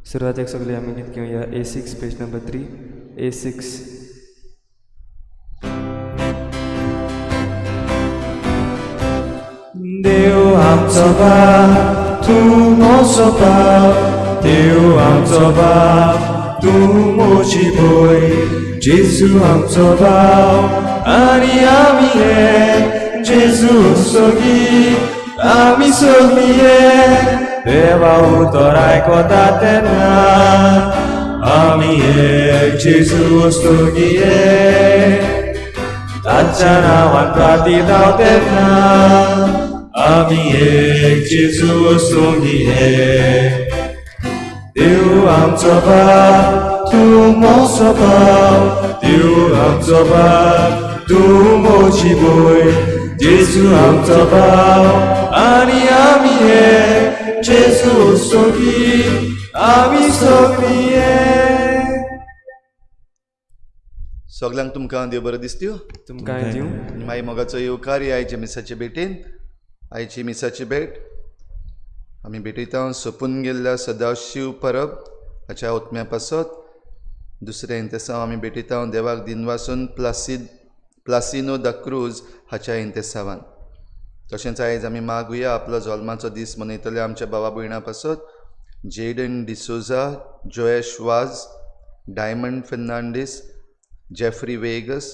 सुरवातेक सगळे आमी गीत घेवया A6 page number 3 A6. देव आमचो बाप तूं म्हजो बाप, देव आमचो बाप तूं म्हजी भंय, जेजू आमचो भाव आनी आमी हे जेजू सोगी आमी सगळीं हे देवा उतर आयकता तेन्ना आमी एक जेजू सोगी हे ताच्या नांवान प्राती धांव तेन्ना आमी एक जेजू सोगी हे. देव आमचो बाप तूं म्हजो भाव, देव आमचो बाप तूं म्हजी भंय, जेजू आमचो भाव आनी आमी हे जेजू सोगी आमी सगळीं हे. सगल्यांक तुमकां देव बरें दिसत्यो. तुमकांय दिवं. आनी मागीर मोगाचो येवकार आयच्या मिसाचे भेटेन. आयची मिसाची भेट आमी भेटयता सोंपून गेल्ल्या सदाशिव परब हाच्या ओतम्या पासत. दुसरें इंतेसांव आमी भेटयता देवाक दिनवासून प्लासिनो the cruise हाच्या इंतेसांवान. तशेंच आयज आमी मागुया आपलो जल्माचो दीस मनयतले आमच्या भावा भयणां पासत Jaden D'Souza, Joyesh Vaz, Diamond Fernandes, Jeffrey Vegas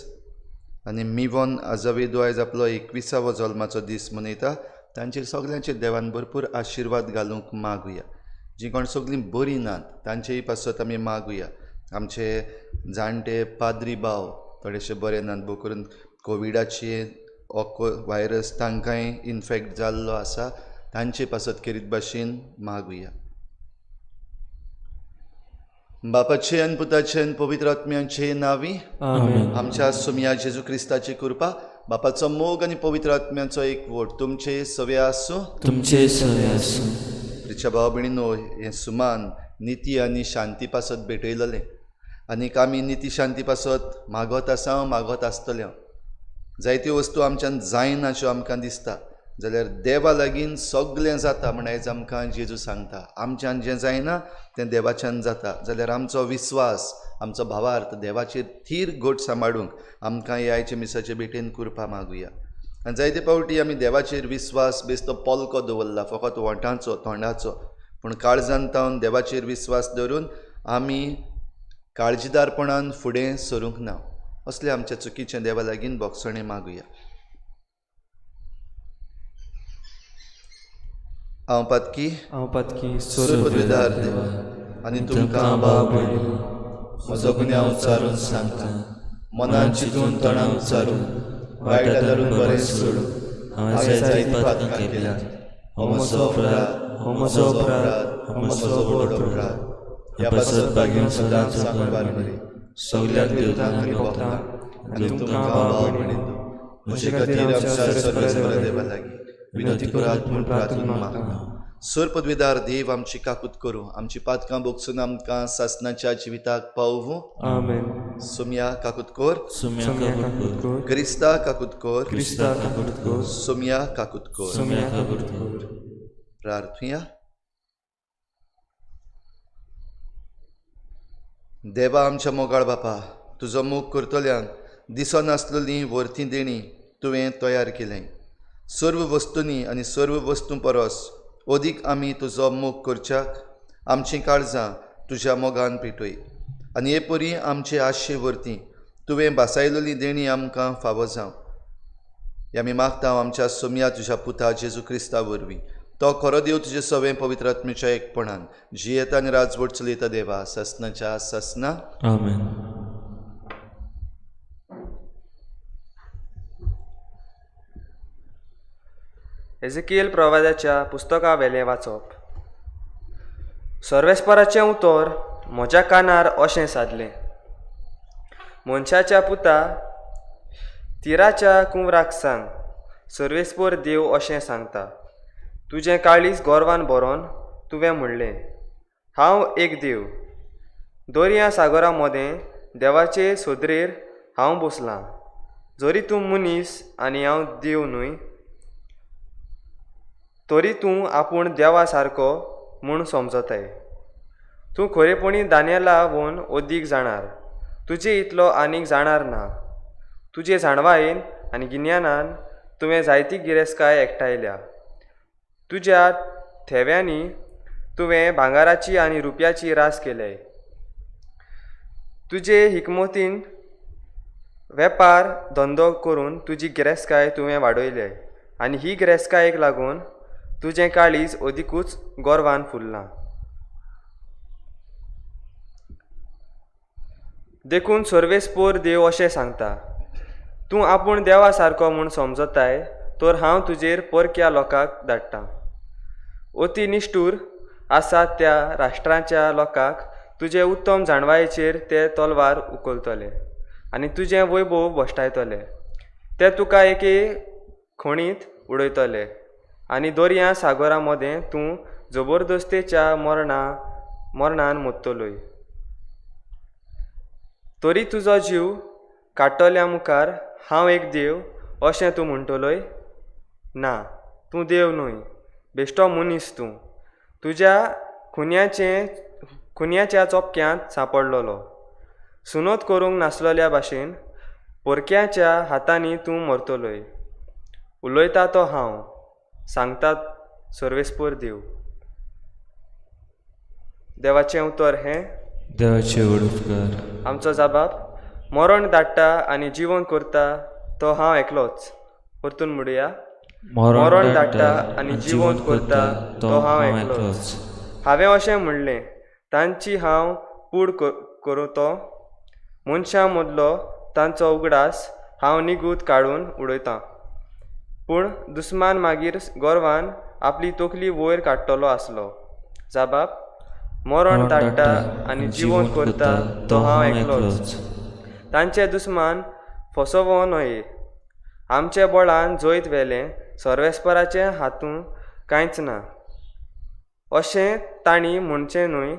आनी मिवॉन आजवेदो आयज आपलो 21वो जल्माचो दीस मनयता. तांचेर सगल्यांचेर देवान भरपूर आशिर्वाद घालूंक मागुया. जीं कोण सगळीं बरीं नात तांचेय पासत आमी मागुया. आमचे जाणटे पाद्री भाव थोडेशे बरे नात, भोव करून कोविडाचे व्हायरस तांकांय इनफेक्ट जाल्लो आसा, तांचे पासत खेरीत भाशेन मागुया. बापाचे आनी पुताचे आनी पवित्र आत्म्याचे नांवी आमेन. आमच्या सुमया जेजू क्रिस्ताची कृपा, बापाचो मोग आनी पवित्र आत्म्याचो एक वोट तुमचे सवे आसूं. तुमचे सवे आसूं. प्रिच्या भाव भयणीनो, हें सुमान निती आनी शांती पासत भेटयलेलें आनीक आमी निती शांती पासत मागत आसा, मागत आसतले. जायत्यो वस्तू आमच्यान जायना अश्यो आमकां दिसता, जाल्यार देवा लागीं सगळें जाता म्हण आयज आमकां जेजू सांगता. आमच्यान जें जायना तें देवाच्यान जाता. जाल्यार आमचो विस्वास, आमचो भावार्थ देवाचेर थीर घट सांबाळूंक आमकां ह्या आयच्या मिसाचे भेटेन कृपा मागुया. आनी जायते फावटी आमी देवाचेर विस्वास बेस्तो पोलको दवरला, फकत वोंठांचो तोंडाचो, पूण काळजान तावन देवाचेर विस्वास दवरून आमी काळजीदारपणान फुडें सरूंक ना. असले आमच्या चुकीचें देवा लागीं बोगसणें मागुया. हांव पातकी, हांव पातकी, सर्वपदवीधार देवा आनी तुमकां भाव भयणीनो म्हजो गुन्यांव उच्चारून सांगता. मनान चिंतून तोंडान उच्चारून वायट धरून बरें सोडून हांवें जायतीं पातकां केल्यांत. हो म्हजो अपराध, हो म्हजो अपराध, हो म्हजो व्हड अपराध. ह्या पासत भाग्यान सदांच सांगपार मरे सगळ्या देवतांक आनी भक्तांक आनी तुमकां भाव भयणीनो म्हजे खातीर आमच्या सर्वेस्पर देवा लागीं विनंती करात म्हूण प्रार्थना मागता. सर पदवीदार देव आमची काकूत करूं, आमची पातकां बोगसून आमकां सासनाच्या जिविताक पावूं. आमेन. सोमया काकूत कोर, सुम्या काकूत कोर, क्रिस्ता काकूत कोर, क्रिस्ता काकूत कोर, सोमया काकूत कोर. सोमया काकूत कोर. प्रार्थुया. देवा आमच्या मोगाळ बापा, तुजो मोग करतल्यांक दिसनासलेली वर्ती देणी तुवें तयार केलें. सर्व वस्तूंनी आनी सर्व वस्तूं परस अदीक आमी तुजो मोग करच्याक आमचीं काळजां तुज्या मोगान पेटय आनी हे परी आमचे आशे वरती तुवें भासायलेली देणी आमकां फावो जावं. हे आमी मागता आमच्या सोमया तुज्या पुता जेजू क्रिस्ता वरवीं. तो खरो देव तुजे सवें पवित्र आत्म्याच्या एकपणान जियेता आनी राजवट चलयता देवा ससनाच्या ससना. आमेन. एझेकिएल प्रवादाच्या पुस्तका वेलें वाचप. सर्वेस्पराचें उतर म्हज्या कानार अशें सादलें, मनशाच्या पुता, तिराच्या कुंवराक सांग, सर्वेस्पर देव अशें सांगता, तुजें काळीज गोरवान भरोन तुवें म्हणलें, हांव एक देव, दर्या सागरा मदें देवाचे सोदरेर हांव बसलां. जरी तूं मनीस आनी हांव देव न्हय, तरी तूं आपूण देवा सारको म्हूण समजताय. तूं खरेपणी दानियला वोन ओदीक जाणार, तुजे इतलो आनीक जाणार ना. तुजे जाणवायेन आनी गिन्यानान तुवें जायती गिरेस्तकाय एकठांयल्या. तुज्या थेव्यांनी तुवें भांगराची आनी रुपयाची रास केल्याय. तुजे हिकमतीन वेपार धंदो करून तुजी गिरेस्तकाय तुवें वाडयल्याय आनी ही गिरेस्तकायेक लागून तुजें काळीज अदिकूच गोरवान फुल्लां. देखून सर्वेस्पोर देव अशें सांगता, तूं आपूण देवा सारको म्हूण समजताय तर हांव तुजेर परक्या लोकांक धाडटा. अती निश्ठूर आसात त्या राष्ट्रांच्या लोकांक तुजे उत्तम जाणवायेचेर ते तलवार उखलतले आनी तुजें वैभव भश्टायतले. ते तुका एके खणींत उडयतले आनी दर्या सागरा मदें तूं जबरदस्तेच्या मरणान मोत्तलोय. तरी तुजो जीव काडटल्या मुखार हांव एक देव अशें तूं म्हणटलोय? ना, तूं देव न्हय, बेश्टो मनीस तूं. तुज्या खुन्याच्या चोपक्यांत सांपडलेलो. सुनोत करूंक नासलेल्या भाशेन परक्याच्या हातांनी तूं मरतलोय. उलयता तो हांव, सांगता सर्वेस्पोर देव. देवाचें उतर हें. देवाचे उपकार. आमचो जाबाब, मरण धाडटा आनी जिवन करता तो हांव एकलोच. परतून म्हणुया, मरण धाडटा आनी जिवन करता तो हांव एकलोच. हांवें अशें म्हणलें, तांची हांव पूड करूं तो मनशां मदलो तांचो उगडास हांव निगूत काडून उडयतां. पूण दुस्मान मागीर गोरवान आपली तकली वयर काडटलो आसलो. जाबाब, मरण धाडटा आनी जिवन करता तो हांव एकलोच. तांचे दुस्मान फसोवो न्हय. आमचे बळान जैत व्हेलें सर्वेस्पराचे हातूंत कांयच ना अशें तांणी म्हणचें न्हय.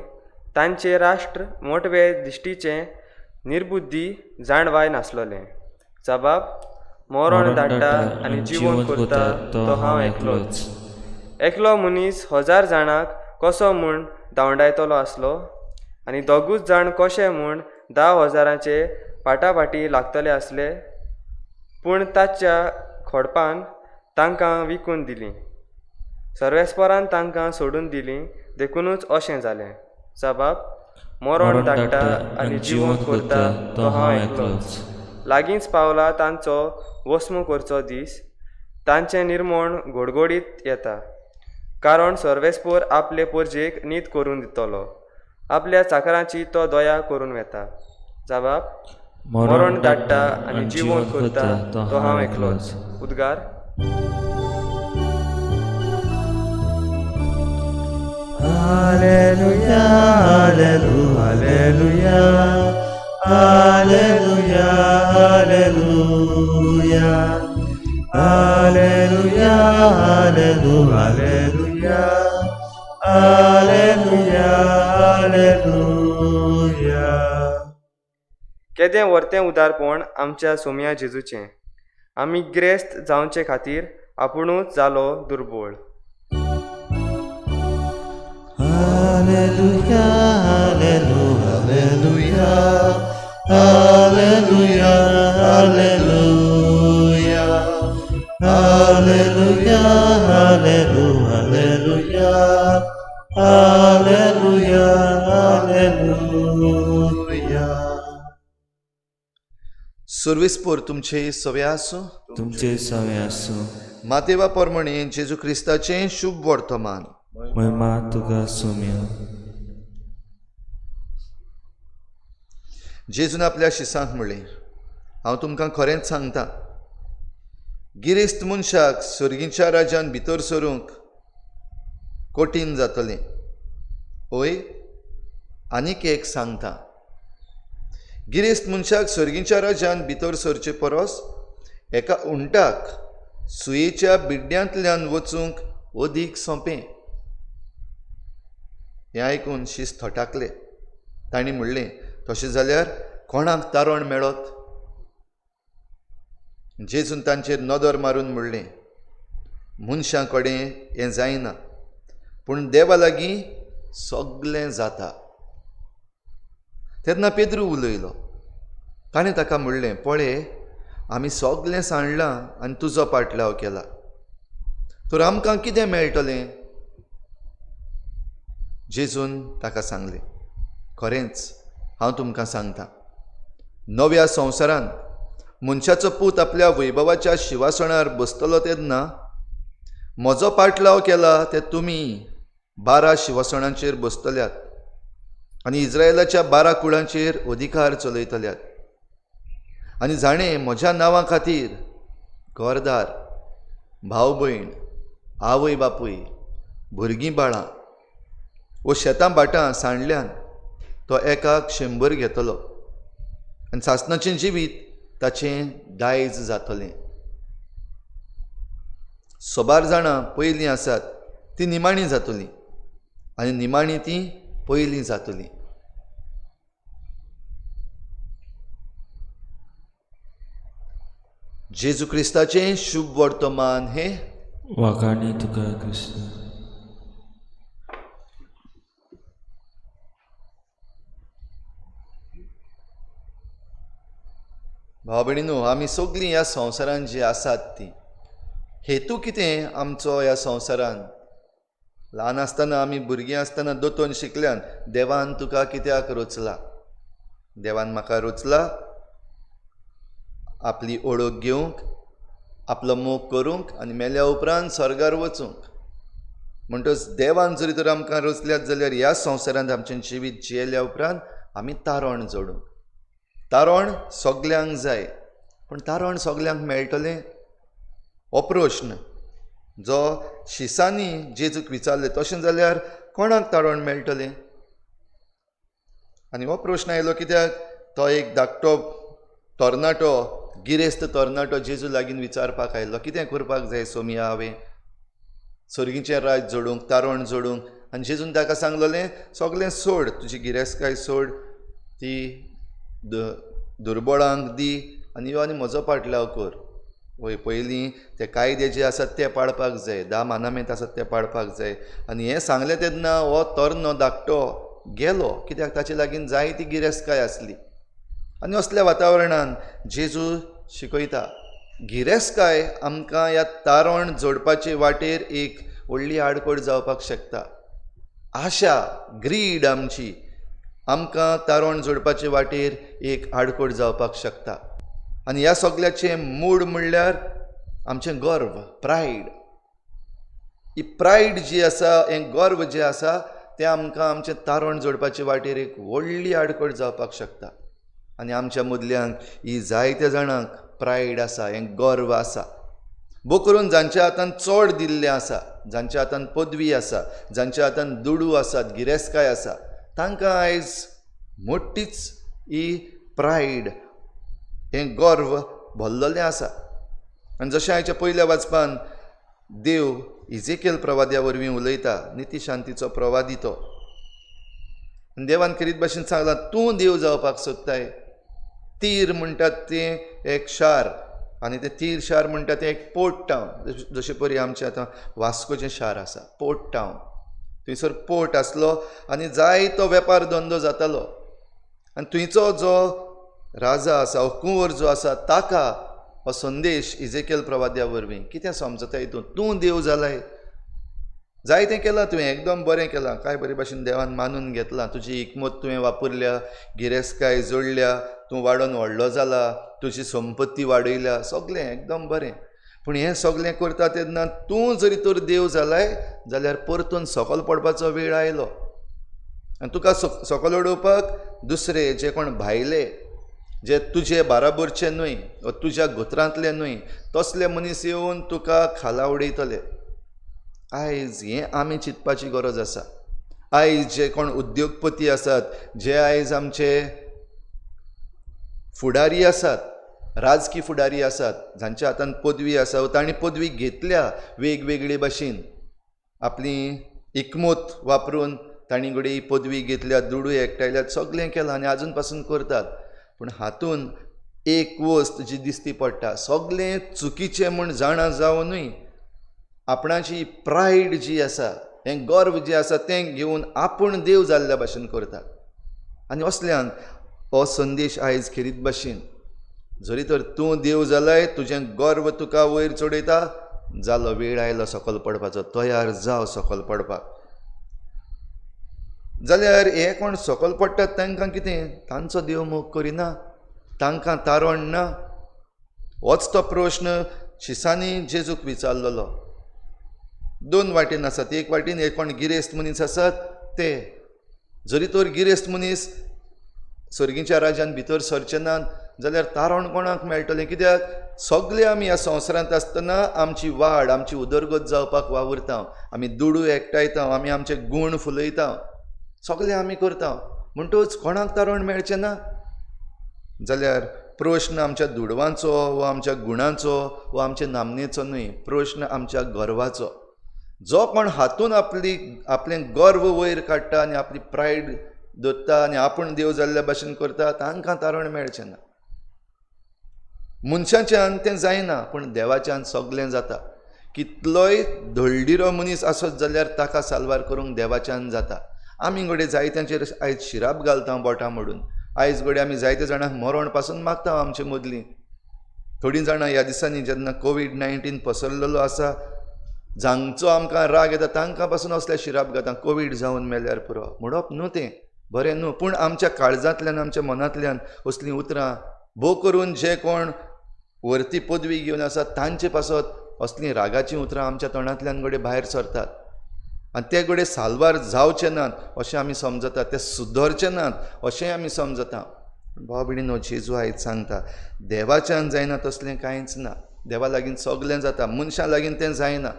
तांचें राष्ट्र मोटवे दिश्टीचें, निर्बुद्धी, जाणवाय नासलेलें. जबाब, मरण धाडटा आनी जिवन करता तो हांव एकलोच. एकलो मनीस 1000 जाणांक कसो म्हूण धांवडायतलो आसलो आनी दोगूच जाण कशे म्हूण 10,000 फाटाफाटी लागतले आसले? पूण ताच्या खोडपान तांकां विकून दिलीं, सर्वेस्परान तांकां सोडून दिलीं, देखुनूच अशें जालें. जबाब, मरण धाडटा आनी जिवन करता तो हांव एकलोच. लागींच पावला तांचो वस्म करचो दीस, तांचें निर्मण घडघडीत येता. कारण सर्वेस्पोर आपले परजेक नीत करून दितलो, आपल्या चाकरांची तो दया करून वेता. जबाब, मरण धाडटा आनी जिवन करता तो हांव एकलोच. उद्गार. Alleluia, alleluia, alleluia, alleluia, alleluia, alleluia, alleluia, alleluia. केदें व्हरतें उदारपण आमच्या सोम्या जेजूचें! आमी गिरेस्त जावचे खातीर आपुणूच जालो दुर्बळ. Alleluia, alleluia, alleluia, alleluia, alleluia, alleluia, alleluia, alleluia. सर्वेस्पोर तुमचे सवे आसूं. तुमचे सवे आसूं. मातेवा प्रमाणे जेजू क्रिस्ताचें शुभ वर्तमान. महिमा तुका सोम्या. जेजून आपल्या शिसांक म्हणलें, हांव तुमकां खरेंच सांगता, गिरेस्त मनशाक सर्गीच्या राज्यान भितर सरूंक कठीण जातलें. हय, आनीक एक सांगता, गिरेस्त मनशाक सर्गीच्या राज्यान भितर सरचे परस एका उंटाक सुयेच्या बिड्ड्यांतल्यान वचूंक अदीक सोंपें. हें आयकून शीस थटाकले. तांणी म्हणलें, तशें जाल्यार कोणाक तारण मेळत? जेजून तांचेर नदर मारून म्हणलें, मनशां कडेन हें जायना, पूण देवा लागीं सगलें जाता. तेन्ना पेद्रू उलयलो. ताणें ताका म्हणलें, पळय, आमी सगलें सांडलां आनी तुजो पाटलाव केला, तर आमकां कितें मेळटलें? जेजून ताका सांगलें, खरेंच हांव तुमकां सांगता, नव्या संवसारांत मनशाचो पूत आपल्या वैभवाच्या शिवासणार बसतलो तेन्ना म्हजो पाटलाव केला ते तुमी 12 शिवासणांचेर बसतल्यात आनी इस्रायलाच्या 12 कुळांचेर अधिकार चलयतल्यात. आनी जाणें म्हज्या नांवा खातीर घरदार, भाव भयण, आवय बापूय, भुरगीं बाळां वो शेतां भाटां सांडल्यान तो एकाक 100 घेतलो आनी सासणाचें जिवीत ताचें दायज जातलें. सोबार जाणां पयलीं आसात ती निमाणी जातली आनी निमाणी ती पयलीं जातली. जेजू क्रिस्ताचें शुभ वर्तमान हें. वाखाणी तुका क्रिस्ता. भाव भयणीनो, आमी सगळीं ह्या संवसारान जी आसात ती हेतू कितें आमचो ह्या संवसारान? ल्हान आसतना आमी भुरगीं आसतना दोतोन शिकल्यान देवान तुका कित्याक रचला? देवान म्हाका रचला आपली ओळख घेवंक, आपलो मोग करूंक आनी मेल्या उपरांत स्वर्गार वचूंक. म्हणटच देवान जरी तर आमकां रचल्यात जाल्यार ह्या संवसारांत आमचें जिवीत जियेल्या उपरांत आमी तारण जोडूंक. तारण सगल्यांक जाय, पूण तारण सगल्यांक मेळटलें? हो प्रश्न जो शिसांनी जेजूक विचारलें, तशें जाल्यार कोणाक तारण मेळटलें? आनी हो प्रश्न आयलो कित्याक तो एक धाकटो तरणाटो, गिरेस्त तरणाटो जेजू लागीं विचारपाक आयलो, कितें करपाक जाय सोमया हांवें सर्गीचें राज जोडूंक, तारण जोडूंक? आनी जेजून ताका सांगलेलें, सगलें सोड, तुजी गिरेस्तकाय सोड, ती दुर्बळांक दी आनी यो आनी म्हजो पाटलाव कर. वय, पयलीं ते कायदे जे आसात ते पाळपाक जाय, 10 मानामेंत आसात ते पाळपाक जाय. आनी हें सांगलें तेन्ना हो तरनो धाकटो गेलो, कित्याक ताचे लागीं जायती गिरेस्तकाय आसली. आनी असल्या वातावरणान जेजू शिकयता, गिरेस्तकाय आमकां ह्या तारण जोडपाचे वाटेर एक व्हडली आडखळ जावपाक शकता. आशा, ग्रीड आमची आमकां तारण जोडपाचे वाटेर एक आडखळ जावपाक शकता. आनी ह्या सगल्याचें मूळ म्हणल्यार आमचें गर्व, प्रायड. ही प्रायड जी आसा, हें गर्व जें आसा तें आमकां आमचें तारण जोडपाचे वाटेर एक व्हडली आडखळ जावपाक शकता. आनी आमच्या मदल्यांक ही जायत्या जाणांक प्रायड आसा, हें गर्व आसा. भोव करून जांच्या हातान चड दिल्लें आसा, जांच्या हातान पदवी आसा, जांच्या हातान दुडू आसात, गिरेस्तकाय आसा, तांकां आयज मोटीच ही प्रायड, हें गर्व भरलेलें आसा. आनी जशें आयच्या पयल्या वाचपान देव इजेकेल प्रवाद्या वरवीं उलयता, निती शांतीचो प्रवादी तो, आनी देवान खेरीत भाशेन सांगलां, तूं देव जावपाक सोदताय. तीर म्हणटात तें एक शार, आनी तें तीर शार म्हणटा तें एक पोर्ट टावन, जशें परी आमचें आतां वास्कोचें शार आसा, पोर्ट टावन. थंयसर पोर्ट आसलो आनी जायतो वेपार धंदो जातालो. आनी थंयचो जो राजा आसा, हो कुंवर जो आसा, ताका हो संदेश इजेकेल प्रवाद्या वरवीं कितें समजताय तूं? तूं देव जालाय, जायतें केलां तुवें, एकदम बरें केलां, काय बरे भाशेन देवान मानून घेतलां, तुजी हिकमत तुवें वापरल्या, गिरेस्तकाय जोडल्या, तूं वाडोवन व्हडलो जाला, तुजी संपत्ती वाडयल्या, सगलें एकदम बरें. पूण हें सगलें करता तेन्ना तूं जरी तर देव जालाय जाल्यार परतून सकल पडपाचो वेळ आयलो. आनी तुका सकल उडोवपाक दुसरे जे कोण भायले, जे तुजे बाराबरचे न्हय वा तुज्या गोत्रांतले न्हय, तसले मनीस येवन तुका खाला उडयतले. आयज हें आमी चिंतपाची गरज आसा. आयज जे कोण उद्योगपती आसात, जे आयज आमचे फुडारी आसात, राजकी फुडारी आसात, जांच्या हातान पदवी आसा, तांणी पदवी घेतल्या वेगवेगळे भाशेन, आपली हिकमत वापरून तांणी घडये पदवी घेतल्या, दुडू एकठांयल्यात, सगळें केलां आनी आजून पासून करतात. पूण हातून एक वस्त जी दिसती पडटा, सगळें चुकीचें म्हूण जाणा जावनूय आपणाची प्रायड जी आसा, हें गर्व जें आसा तें घेवन आपूण देव जाल्ल्या भाशेन करतात. आनी असल्यांक हो संदेश आयज खेरीत भाशेन, जरी तर तूं देव जालाय, तुजें गर्व तुका वयर चडयता, जालो वेळ आयलो सकयल पडपाचो, तयार जाव सकयल पडपाक. जाल्यार हे कोण सकयल पडटात तांकां कितें, तांचो देव मोग करिना, तांकां तारण ना? होच तो प्रश्न शिसांनी जेजूक विचारलेलो. दोन वाटेन आसात, एक वाटेन हे कोण गिरेस्त मनीस आसात ते, जरी तर गिरेस्त मनीस सर्गीच्या राज्यान भितर सरचे नात जाल्यार तारण कोणाक मेळटलें? कित्याक सगळे आमी ह्या संवसारांत आसतना आमची वाड, आमची उदरगत जावपाक वावुरता, आमी दुडू एकठांयता, आमी आमचे गूण फुलयता, सगळें आमी करता, म्हणटूच कोणाक तारण मेळचें ना? जाल्यार प्रश्न आमच्या दुडवांचो वा आमच्या गुणांचो वा आमच्या नामनेचो न्हय, प्रश्न आमच्या गर्वाचो. जो कोण हातून आपली आपलें गर्व वयर काडटा आनी आपली प्रायड दवरता आनी आपूण देव जाल्ल्या भाशेन करता तांकां तारण मेळचें ना. मनशाच्यान तें जायना, पूण देवाच्यान सगळें जाता. कितलोय धळडिरो मनीस आसत जाल्यार ताका साल्वार करूंक देवाच्यान जाता. आमी घडये जायत्यांचेर आयज शिराप घालता बोटां मोडून, आयज घडये आमी जायते जाणांक मरण पासून मागता आमचे मदलीं. थोडीं जाणां ह्या दिसांनी जेन्ना कोवीड-19 पसरलेलो आसा, जांचो आमकां राग येता तांकां पासून असले शिराप घालता, कोवीड जावन मेल्यार पुरो. म्हणप न्हू तें बरें न्हू, पूण आमच्या काळजांतल्यान आमच्या मनांतल्यान असलीं उतरां भोव करून जे कोण वरती पदवी घेवन आसा तांचे पासत असलीं रागाचीं उतरां आमच्या तोंडांतल्यान घडये भायर सरतात आनी ते घडये साल्वार जावचे नात अशें आमी समजतात, ते सुदरचे नात अशेंय आमी समजता. भाव भयणीनो, जेजू आयज सांगता देवाच्यान जायना तसलें कांयच ना, देवा लागीं सगळें जाता, मनशां लागीं तें जायना.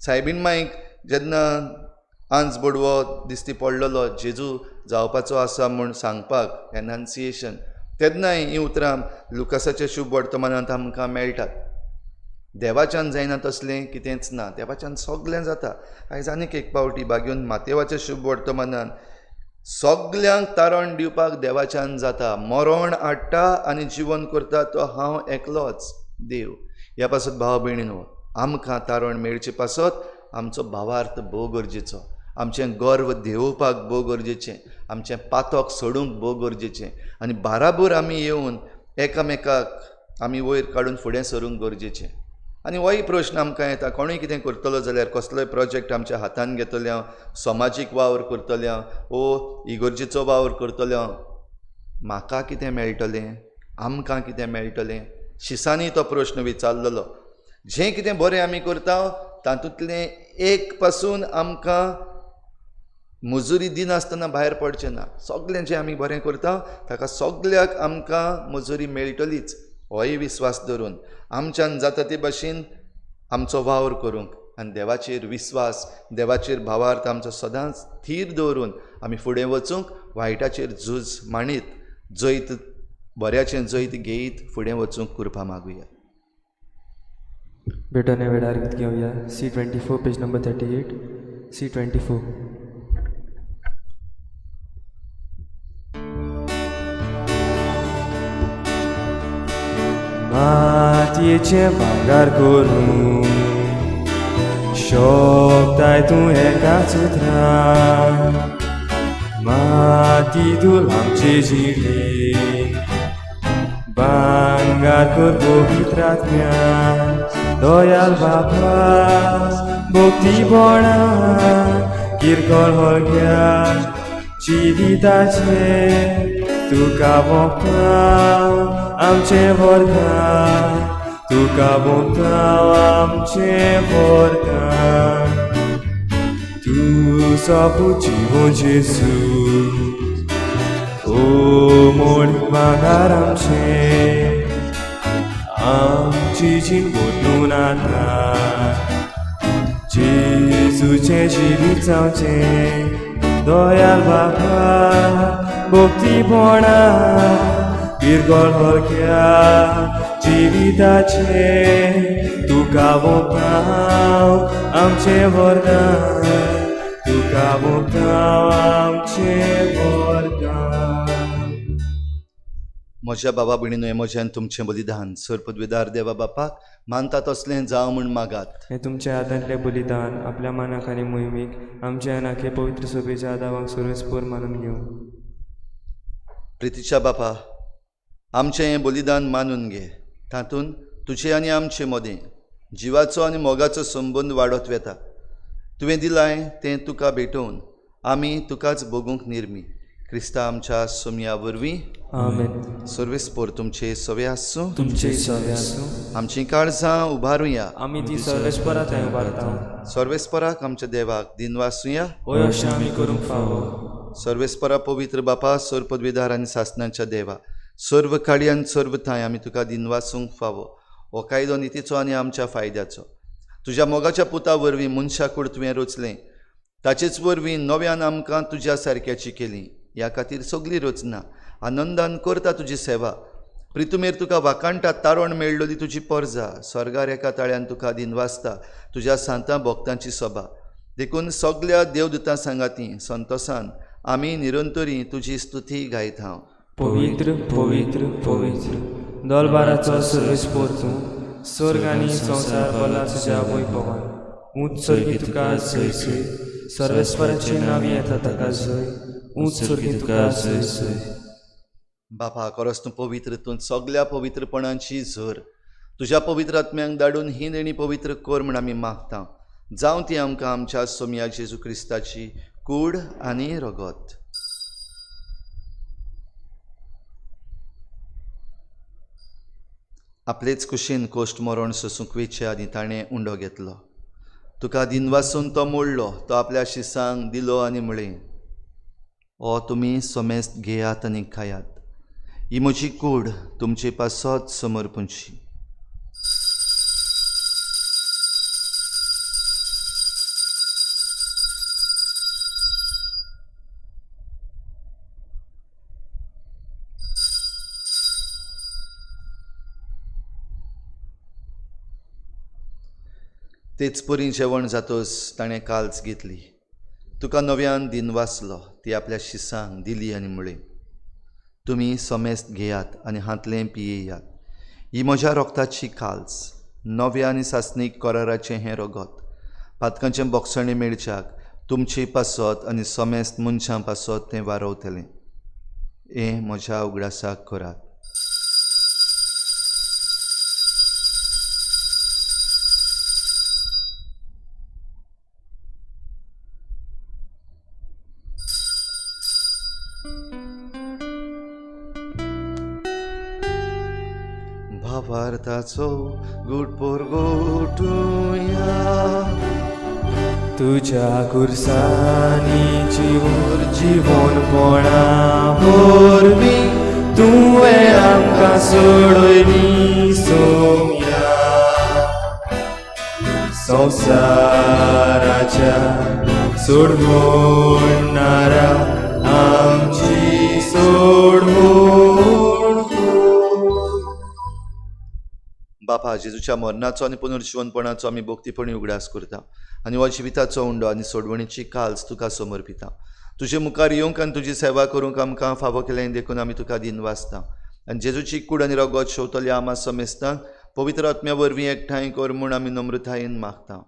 सायबीन माईक जेन्ना आंज बोडवो दिसती पडलेलो जेजू जावपाचो आसा म्हूण सांगपाक एनान्सिएशन, तेन्नाय हीं उतरां लुकासाच्या शुभ वर्तमानांत आमकां मेळटात. देवाच्यान जायना तसलें कितेंच ना, देवाच्यान सगळें जाता. आयज आनीक एक पावटी बागेवन मातेवाच्या शुभ वर्तमानान सगल्यांक तारण दिवपाक देवाच्यान जाता. मरण हाडटा आनी जिवन करता तो हांव एकलोच देव. ह्या पासत भाव भयणीनो, आमकां तारण मेळचे पासत आमचो भावार्थ भोव गरजेचो, आमचें गर्व देंवोवपाक भोव गरजेचें, आमचें पातक सोडूंक भोव गरजेचें आनी बाराबर आमी येवन एकामेकाक आमी वयर काडून फुडें सरूंक गरजेचें. आनी होय प्रश्न आमकां येता, कोणूय कितें करतलो जाल्यार कसलोय प्रोजेक्ट आमच्या हातान घेतले हांव, समाजीक वावर करतले हांव वो इगर्जेचो वावर करतले हांव, म्हाका कितें मेळटलें, आमकां कितें मेळटलें? शिसांनी तो प्रश्न विचारलेलो. जें कितें बरें आमी करता तातूंतलें एक पासून आमकां मजुरी दिनासतना भायर पडचें ना. सगळें जें आमी बरें करता ताका सगल्याक आमकां मजुरी मेळटलीच, होय विस्वास धरून आमच्यान जाता ते भाशेन आमचो वावर करूंक आनी देवाचेर विस्वास, देवाचेर भावार्थ आमचो सदांच थीर दवरून आमी फुडें वचूंक, वायटाचेर झूज मांडीत जैत, बऱ्याचें जैत घेयत फुडें वचूंक कृपा मागुया. भेटवणे वेळार गीत घेवया. C24 page number 38, C24. मातयेचें भांगर करूं शकताय तूं एकाच उतरान, माती धूल आमची जिणी भांगर कर पवित्र आत्म्यान. दयाल बाबा भक्तीपणा किरकोळ हलक्या जिविताचें तुका भोगता आमचें वरदान, तुका भोगता आमचें वरदान. तूं सोपूत जिवन जेजू, ओ मोड भांगर आमचें, आमची जीण बदलून आतां जेजूचें जिवीत जावचें. दयाल बाबा भक्तीपणा किरकोळ हलक्या जिविताचें तुका भोगता आमचें वरदान, तुका भोगता आमचें वरदान. म्हज्या बाबा भयणीनो, म्हज्यान तुमचें बलिदान सर पदवीदार देवा बापाक मानता तसलें जावं म्हूण मागात. हें तुमच्या हातांतलें बलिदान आपल्या मानाक आनी मोहिमेक आमच्या आनी पवित्र सभेच्या आदावांक सर्वेस्पोर मानून घेवं. प्रितीच्या बापा, आमचें हें बलिदान मानून घे. तातूंत तुजे आनी आमचे मदें जिवाचो आनी मोगाचो संबंद वाडत वेता. तुवें दिलाय तें तुका भेटोवन आमी तुकाच भोगूंक निर्मी. क्रिस्ता आमच्या सोमया वरवीं. आमेन. सर्वेस्पोर तुमचे सवे आसूं. तुमचे सवे आसूं. आमचीं काळजां उबारुया. आमी ती सर्वेस्परा थंय उबारता. सर्वेस्पराक आमच्या देवाक दिनवासुया. हय, अशें आमी करूंक फावो. सर्वेस्परा पवित्र बापा, सर्व पदवीधार आनी सासणाच्या देवा, सर्व काळी आनी सर्व थांय आमी तुका दिनवासूंक फावो. हो कायदो नितीचो आनी आमच्या फायद्याचो. तुज्या मोगाच्या पुता वरवीं मनशा कूड तुवें रचलें, ताचेच वरवीं नव्यान आमकां तुज्या सारक्याची केली. ह्या खातीर सगली रचना आनंदान करता तुजी सेवा. प्रितुमेर तुका वाखाणटा तारण मेळ्ळोली तुजी परजा. स्वर्गार एका ताळ्यान तुका दिनवासता तुज्या सांतां भक्तांची सभा. देखून सगल्या देवदूतां सांगाती संतोसान आमी निरंतरी तुजी स्तुती गायता. पवित्र पवित्र पवित्र दलबाराचो सर्वेस्पोर तूं, स्वर्ग आनी संवसार भरला तुज्या वैभवान. ऊंच स्वर्गी तुका जय जय, सर्वेस्पराचें नांव येता ताका जय. ऊंच स्वर्गी तुका जय जय. बापा, खरोच तूं पवित्र, तूं सगल्या पवित्रपणाची झर. तुज्या पवित्र आत्म्यांक धाडून ही देणी पवित्र कर म्हण आमी मागता. जावं ती आमकां आमच्या सोमया जेजू क्रिस्ताची कूड आनी रगत. आपलेच कुशीन कोश्ट मरण सोसूंक वेचे आनी ताणें उंडो घेतलो. तुका दिनवासून तो मोडलो, तो आपल्या शिसांक दिलो आनी म्हळें, ओ तुमी सोमेस्त घेयात आनी खायात. ही म्हजी कूड तुमचे पासत समर्पूंची. तेच परी जेवण जातोच ताणें काल्च घेतली, तुका नव्यान दिनवासलो, ती आपल्या शिसांक दिली आनी म्हळें, तुमी समेस्त घेयात आनी हांतलें पियेयात. ही म्हज्या रोगताची काल्च, नव्या आनी सासणीक कराराचें हें रगत. पातकांचें बोगसणें मेळच्याक तुमचे पासत आनी समेस्त मनशां पासत तें वारवतलें. हें म्हज्या उगडासाक करात. भावार्थाचो गुट पोरगोटुया, तुज्या खुर्सांनी जिवोर जिवनपणा वरवीं तुवें आमकां सोडयली सोम्या. संवसाराच्या सोडवणारा आमची सोडवण. बापा, जेजूच्या मरणाचो आनी पुनर्जिवनपणाचो आमी भक्तीपणी उगडास करता आनी हो जिविताचो उंडो आनी सोडवणीची काल्स तुका समर्पिता. तुजे मुखार येवंक आनी तुजी सेवा करूंक आमकां फावो केलें देखून आमी तुका दिनवासता. आनी जेजूची कूड आनी रगत शेवतल्या आमा समेस्तांक पवित्र आत्म्या वरवीं एकठांय कर म्हूण आमी नम्रतायेन मागता.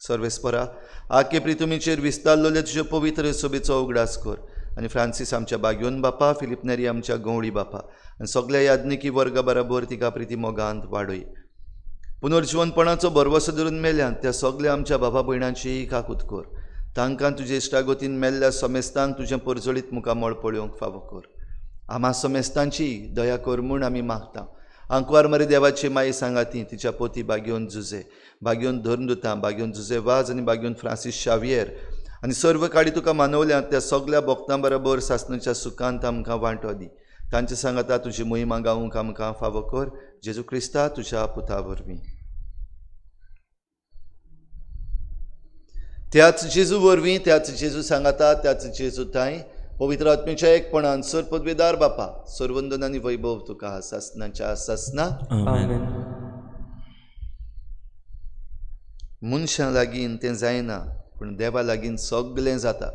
सर्वेस्परा, आखे प्रितुमीचेर विस्तारलेले तुजे पवित्र सभेचो उगडास कर आनी फ्रांसीस आमच्या बाग्योन बापा, फिलीप नेरी आमच्या गंवळी बापा आनी सगल्या याज्ञिकी वर्गा बराबर तिका प्रिती मोगांत वाडय. पुनर्जिवनपणाचो भरवसो धरून मेल्यात त्या सगल्या आमच्या बाबा भयणांची काकूत कर. तांकां तुजे इश्टागतीन मेल्ल्या समेस्तांक तुजें परजळीत मुखामळ पळोवंक फावो कर. आमा समेस्तांची दया कर म्हूण आमी मागता. आंकवार मरे देवाची माई सांगाती तिच्या पोती बाग्योन जुजे, बाग्योन धर्मदुतां, बाग्योन जुजे वाज आनी बाग्योन फ्रांसीस शावियर आनी सर्व काळी तुका मानवल्यात त्या सगल्या भक्तां बरोबर सासणाच्या सुखांत आमकां वांटो दी. तांचे सांगाता तुजी मोहिमा गावूंक आमकां फावो कर. जेजू क्रिस्ता तुज्या पुता वरवीं. त्याच जेजू वरवीं, त्याच जेजू सांगाता, त्याच जेजू तांय पवित्र आत्म्याच्या एकपणान सर पदवेदार बापा, सर्वंदन आनी वैभव तुका सासणाच्या सासना. आमेन. मनशां लागीं तें जायना पूण देवा लागीं सगलें जाता.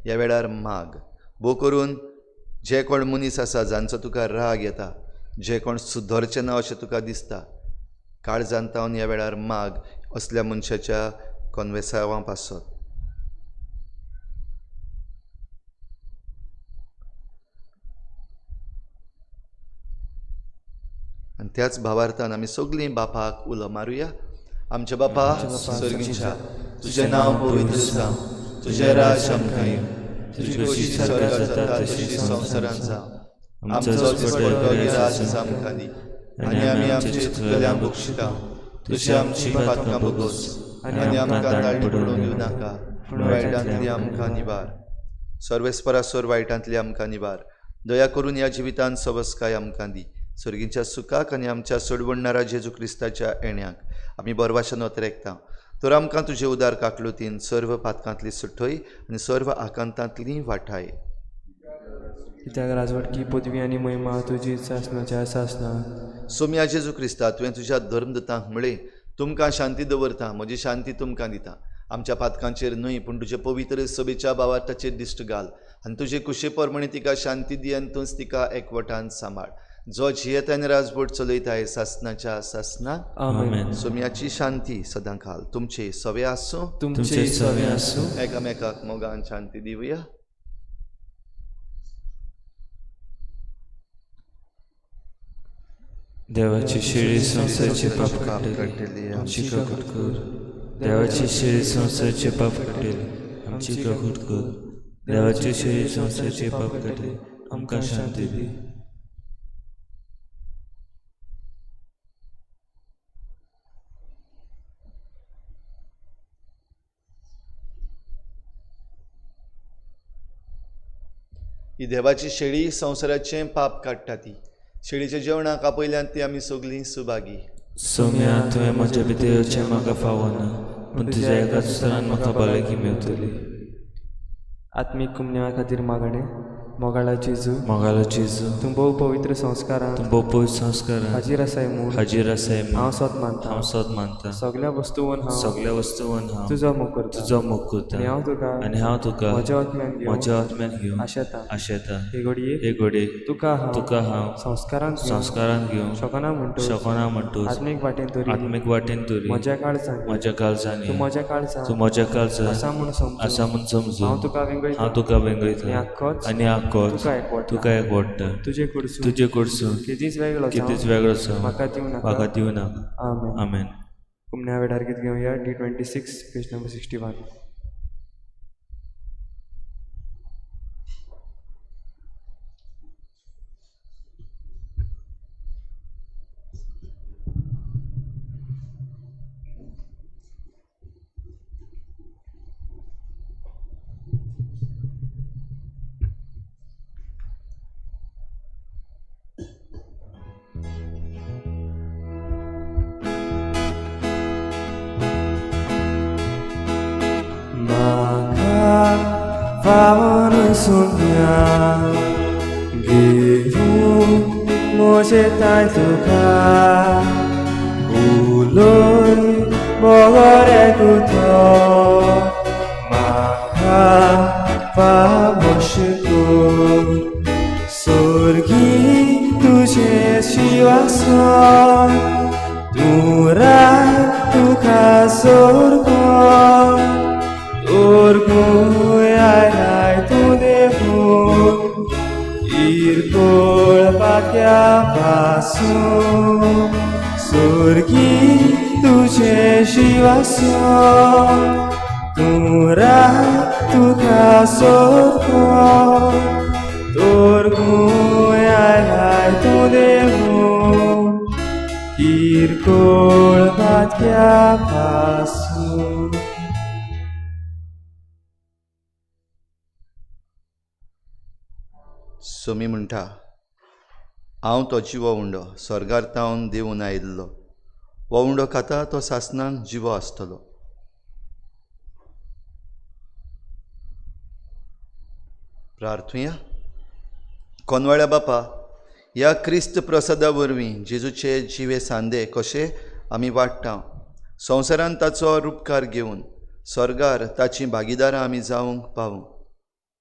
ह्या वेळार माग भोव करून जे कोण मनीस आसा जांचो तुका राग येता, जे कोण सुदरचें ना अशें तुका दिसता, काळजान तावन ह्या वेळार माग असल्या मनशाच्या कॉन्वेसांवा पासत. त्याच भावार्थान आमी सगळीं बापाक उलो मारुया. आमच्या बापा सर्गीच्या, तुजें नांव पवित्र जावं, तुजें राज आमकां येवं, तुजी खोशी स्वर्गार जाता तशी संवसारांत जावं. आमचो दिसपट्टो राज आमकां दी आनी आमी आमचे चुकल्यांक बक्षिता तशी आमची पातकां भोगोस आनी आमकां दाळणी पडून दिवं नाका, पूण वायटांतली आमकां निवार. सर्वेस्परासोर वायटांतली आमकां निवार. दया करून ह्या जिवितांत सवस्काय आमकां दी. सर्गीच्या सुखाक आनी आमच्या सोडवणणारा जेजू क्रिस्ताच्या येण्याक आमी बरवाशन ओतरेकता. तर आमकां तुजे उदार काकलुतीन सर्व पातकांतली सुटय आनी सर्व आकांतांतली वाठाय. कित्याक राजवटकी पदवी आनी महिमा तुजी सासणाच्या सासणा. सोम्या जेजू क्रिस्ता, तुवें तुज्या धर्मदूतांक म्हळें, तुमकां शांती दवरता, म्हजी शांती तुमकां दिता. आमच्या पातकांचेर न्हय पूण तुजे पवित्र सभेच्या भावार्थाचेर दिश्ट घाल आनी तुजे कुशे प्रमाणे तिका शांती दी आनी तूंच तिका एकवटान सांबाळ, जो जियेता आनी राजवट चलयताय सासणाच्या सासणाक. आमेन. सोम्याची शांती सदां काल तुमचे सवे आसूं, तुमचे सवे आसूं. एकामेकाक मोगान शांती दिवया. देवाची शिळी संवसाराचे पाप काडटली, आमची काकूट कर. देवाची शिळी संवसाराचे पाप काडटली, आमची काकूट कर. देवाची शिळी संवसाराचे पाप काडटली, आमकां शांती दी. ही देवाची शेळी संवसाराचें पाप काडटा. ती शेळीच्या जेवणाक आपयल्यान ती आमी सगळीं सुभागी. सोम्या, तुवें म्हज्या भितर येवचें म्हाका फावना, पूण तुज्या एकाच उतरान म्हाका भलायकी मेवतली. आत्मीक कुमन्या खातीर मागणें. मोगाळा जेजू, मोगालो जेजू, तूं भोव पवित्र संस्कारांत तूं भोव पवित्र संस्कारांत हाजीर आसाय म्हूण हाजीर आसाय म्हूण हांव सोद मानता. हांव सोद मानता. सगल्या वस्तूवन हांव सगल्या वस्तूवन हांव तुजो मोग करता, तुजो मोग करता आनी हांव तुका आनी हांव तुका म्हज्या आत्म्यान घेवन म्हज्या आत्म्यान घेवन आशेता. आशेता. हे घडये हे घडये तुका हांव तुका हांव संस्कारांत घेवन संस्कारांत घेवन शकना म्हणटूच शकना म्हणटूच आत्मीक वाटेन तरी आत्मीक वाटेन तरी म्हज्या काळजान म्हज्या काळजांनी तूं म्हज्या काळजान तूं म्हज्या काळजान आसा म्हूण समजून आसा म्हूण समजून हांव तुका वेंगयता हांव तुका आनी वेंगयता आख्खोच आनी आख्खोच तुका एकवटा. तुका एकवटा. तुजे कडसून तुजे कडसून केदींच वेगळो केदींच जावं वेगळो जावं म्हाका दिवं नाका. म्हाका दिवं नाका. आमेन. आमेन. कुमण्या वेळार गीत घेवया. D26 page number 61. फावन सोम्या घेवूं म्हजें तुका उलोय बगर एकूतो म्हाका फावोश कर. सोर्गी तुजें शिवासन तूं राय तुका सोर्ग आय तूं देवून किरकोळ पात्या पासून सोर्गी तुजें शिवासन तूं राय तुका सोर्ग आय तूं देवून किरकोळ पात्या पासून. सोमी म्हणटा, हांव तो जिवो उंडो स्वर्गार तावन देवून आयिल्लो. हो उंडो खाता तो सासणाक जिवो आसतलो. प्रार्थुया. कोनवाळ्या बापा, ह्या क्रिस्त प्रसादा वरवीं जेजूचे जिवे सांदे कशे आमी वाडटा, संवसारांत ताचो रुपकार घेवन स्वर्गार ताचीं भागीदारां आमी जावंक पावूं,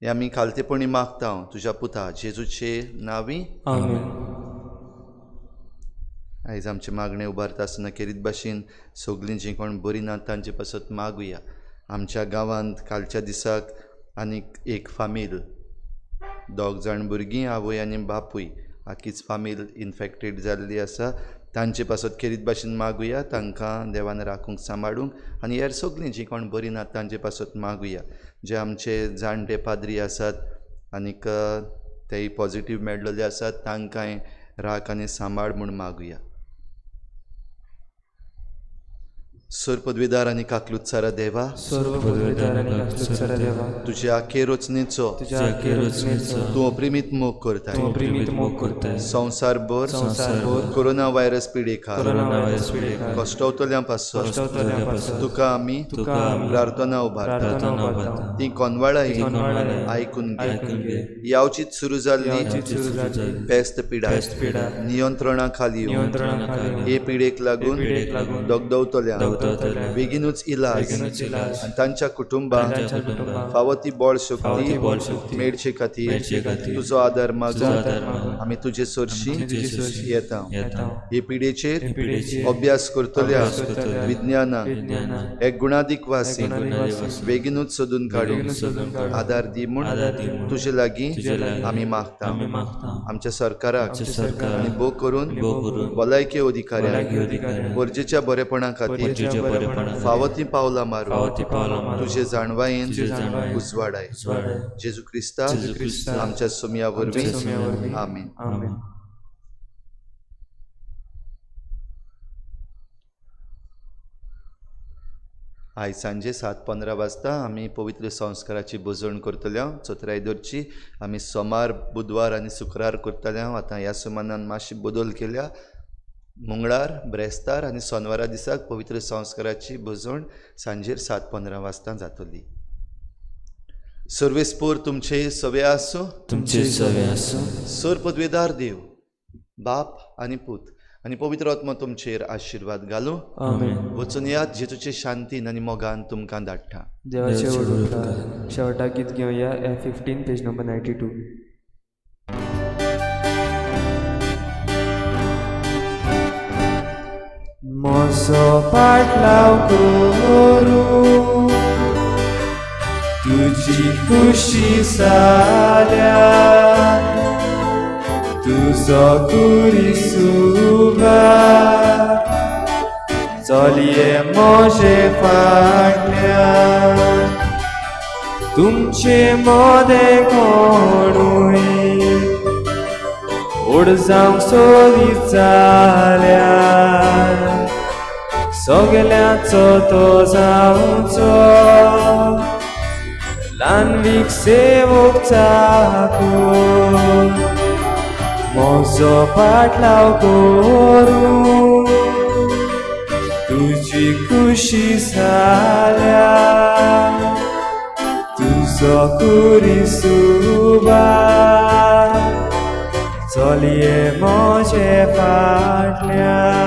हें आमी खालतेपणी मागता तुज्या पुता जेजूचे नांवी. आमेन. आयज आमचें मागणें उबारता आसतना खेरीत भाशेन सगलीं जीं कोण बरीं ना तांचे पासत मागुया. आमच्या गांवांत कालच्या दिसाक आनीक एक फामील, 2 जाण भुरगीं, आवय आनी बापूय, आखीच फामील इन्फेक्टेड जाल्ली आसा. तांचे पासत खेरीत भाशेन मागुया, तांकां देवान राखूंक सांबाळूंक आनी हेर सगळीं जीं कोण बरीं नात तांचे पासत मागुया. जे आमचे जाणटे पाद्री आसात आनीक तेय पॉजिटीव मेळ्ळेले आसात तांकांय राख आनी सांबाळ म्हूण मागुया. सर पदवीदार आनी काकलुत्सारा देवा, सर्व पदवीदार आनी काकलुत्सारा देवा, तुज्या आखे रचनेचो तूं अप्रिमीत मोग करताय. तूं अप्रिमीत मोग करताय. संवसारभर कोरोना व्हायरस पिडेकार कश्टवतल्यां पासत तुका आमी प्रार्थना उबारतात. ती कोनवाळाय आयकून घे. यावचीत सुरू जाल्ली पेस्त पिडा नियंत्रणा खाली येवन हे पिडेक लागून दगदवतल्या बेगीनूच इलाज आनी तांच्या कुटुंबाक फावो ती बळ शक्ती मेळचे खातीर तुजो आदार मागून आमी तुजे सरशी येता. हे पिडेचेर अभ्यास करतल्या विज्ञानाक एक गुणादीक वासी बेगीनूच सोदून काडून आदार दी म्हूण तुजे लागीं आमी मागता. आमच्या सरकाराक आनी भोव करून भलायकी अधिकाऱ्यांक गरजेच्या बरेपणा खातीर फावो ती पावलां मारून तुजे जाणवायेन उजवाडाय. जेजू क्रिस्ता आमच्या सोमया वरवीं, आमेन. आयज सांजे 7:15 वाजता आमी पवित्र संस्काराची भोजण करतले. चौथराय दरची आमी सोमार, बुधवार आनी शुक्रार करतले. आतां ह्या सुमानान मातशी बदल केल्या. मंगळार, ब्रेस्तार आनी सोनवारा दिसाक पवित्र संस्काराची भोजण सांजेर 7:15 वाजता जातली. सर्वेस्पोर तुमचे सवे आसूं, तुमचे सवे आसूं. सर पदवेदार देव बाप आनी पूत आनी पवित्र आत्मा तुमचेर आशिर्वाद घालूं. आमेन. वचून यात, जेजूचे शांतीन आनी मोगान तुमकां धाडटा. देवाचे व्हड उपकार. शेवटाक गीत घेवया F15 page number 92. म्हजो पाटलाव करूं तुजी खुशी जाल्या, तुजो कुरिसुबा चलये म्हजे फाटल्यान. तुमचे मदें कोणूय व्हड जावंक सोदीत जाल्यार सगल्यांचो तो जावचो ल्हानवीक सेवक चाकूर. म्हजो पाटलाव करूं तुजी खुशी जाल्या, तुजो कुरिसुबा चलये म्हजे फाटल्यान.